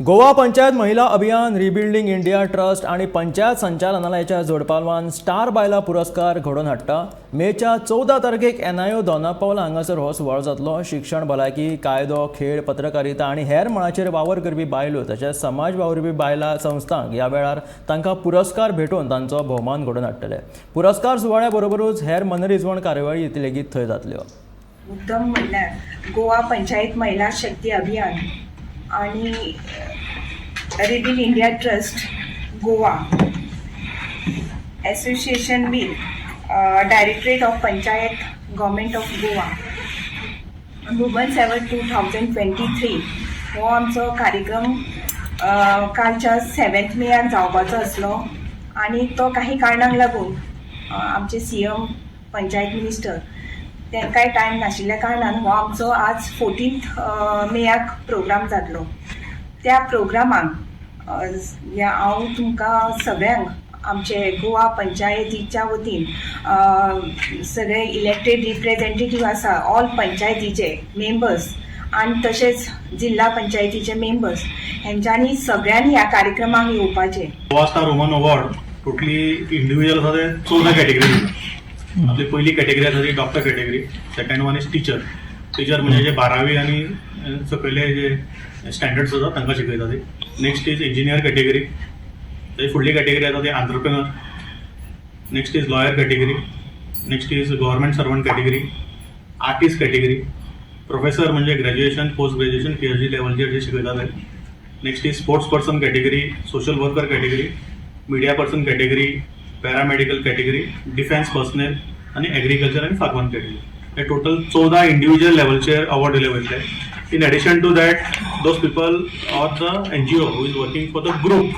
गोवा पंचायत महिला अभियान, रिबिल्डींग India trust आनी पंचायत संचालनालयाच्या जोडपालवान स्टार बायला पुरस्कार घडोवन हाडटा. मेच्या 14 तारखेक एनआयओ दोनापावला हांगासर हो सुवाळो जातलो. शिक्षण, भलायकी, कायदो, खेळ, पत्रकारिता आनी हेर मळाचेर वावर करपी बायलो तशेंच समाज वावुरपी बायलां संस्थांक ह्या वेळार तांकां पुरस्कार भेटोवन तांचो भोवमान घडोवन हाडटले. पुरस्कार सुवाळ्या बरोबरूच हेर मनरिजवण कार्यावळी लेगीत थंय जातल्यो. मुद्दम म्हणल्यार गोवा पंचायत महिला शक्ती अभियान आणि rebuild India trust Goa association with Directorate of Panchayat, Government of Goa, Women's Award 2023 हो आमचो कार्यक्रम कालच्या 7th मेयाक जावपाचो आसलो आनी तो काही कारणांक लागून आमचे सीएम, पंचायत मिनिस्टर तांकांय टायम नाशिल्ल्या कारणान हो आमचो आज 14th मेयाक प्रोग्राम जातलो. त्या प्रोग्रामाक ह्या हांव तुमकां सगळ्यांक आमचे गोवा पंचायतीच्या वतीन सगळे इलेक्टेड रिप्रेझेंटेटीव आसा, ऑल पंचायतीचे मेंबर्स आनी तशेंच जिल्हा पंचायतीचे मेंबर्स, हेंच्यांनी सगळ्यांनी ह्या कार्यक्रमाक येवपाचें. Goa Star Woman Award totally individual आसा ते 14 कॅटेगरी दिता. आपली पयली कॅटेगरी आसा ती doctor category. Second one is teacher. Teacher म्हणजे जे बारावी आनी सकयले जे स्टँडर्ड्स आसा तांकां शिकयता ते. Next is engineer category. ताची फुडली कॅटेगरी आसा ती entrepreneur. Next is lawyer category. Next is government servant category, artist category, professor म्हणजे ग्रॅज्युएशन, पोस्ट ग्रॅज्युएशन, पीएचडी लेवलचेर जे शिकयता ते. Next is sports person category, social worker category, media person category, paramedical category, defence personnel आनी agriculture आनी farmer category. हे total 14 individual लेवलचेर award दिले वयतले. In addition to that, those people or the NGO who is working for the group.